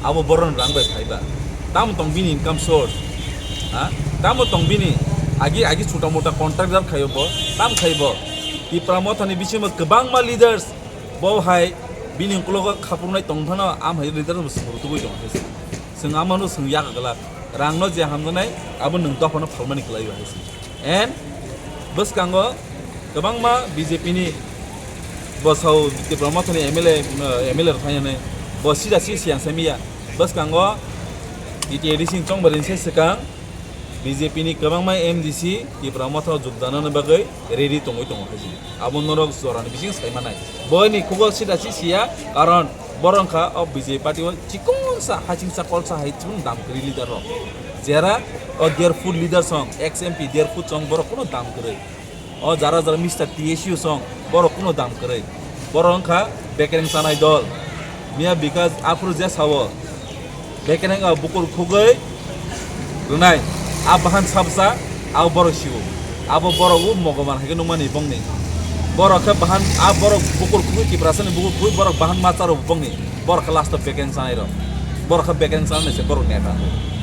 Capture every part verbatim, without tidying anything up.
Abo borok rang bai phaiba. Tamo tong bini income source? Ha? Tamo tong bini agi agi chuta mota contractor khayo bo? Tam khai bo? Tipra Mothani bisingo kwbangma leaders bo hai bini uklogo khapurunai tong phano am hai leader bo swrwng tubui tong hai se. Swng amano swng yak glak. Rangno je hamjaknai abo nwng dophano phalmani kwlai hai se. And bwskango kwbangma B J P ni bosao Tipra Mothani M L A, uh, M L A rok phainani bo sida si siyang samiya. Bwskango T T A D C ni chongbarini se swkang B J P ni kwbangma M D C Tipra Motha jukdanani bagwi ready tongwi tongo hai se. Abo norok jorani bising sai manai. Boini khugo sida si siya, karon borok wngkha o B J P party o chikonsa, hachingsa, kolsa hai chibung dam kwrwi leader rok. Jera o dear food leader song, ex M P dear food song borok kuno dam kwrwi. O jara jara Mister T S U song borok kuno dam kwrwi. Borok wngkha bekereng chanai dol. Miya Bikas aphuru je sao, bekereng o bukur khugwi rwnai. A bahan sabsa, a borok siwo. Abo borok o mogoman hai khe nukmani bongni. Borok khe bahan, a borok bukur khugwi Tiprasani bukur khugwi borok bahan ma charo bongni. Borok khe last o bekereng chanai rok. Borok khe bekereng chanai se borok neta.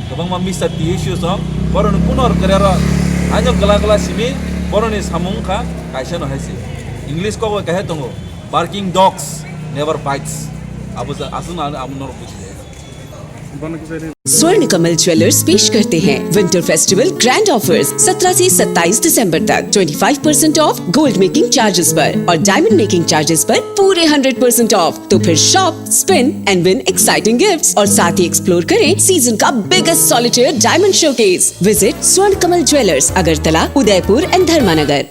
Kwbangma Mister T S U song borok ni kuno kwrero. Aino gla gla simi borok ni samung kha kaisa no hai se. English kok bai kaisa tongo. Barking dogs never bites. Abo ja aswk na abo norok buji. Swर्ण कमल ज्वेलर्स पेश करते हैं winter festival grand offers. सत्रह से सत्ताईस दिसंबर तक twenty five percent of gold making charges पर और डायमंड मेकिंग चार्जेस पर पूरे हंड्रेड परसेंट ऑफ। तो फिर shop, spin and win exciting gifts और साथ ही एक्सप्लोर करें सीजन का biggest solitaire diamond showcase. Visit स्वर्ण कमल ज्वेलर्स, अगरतला, उदयपुर एंड धर्मानगर।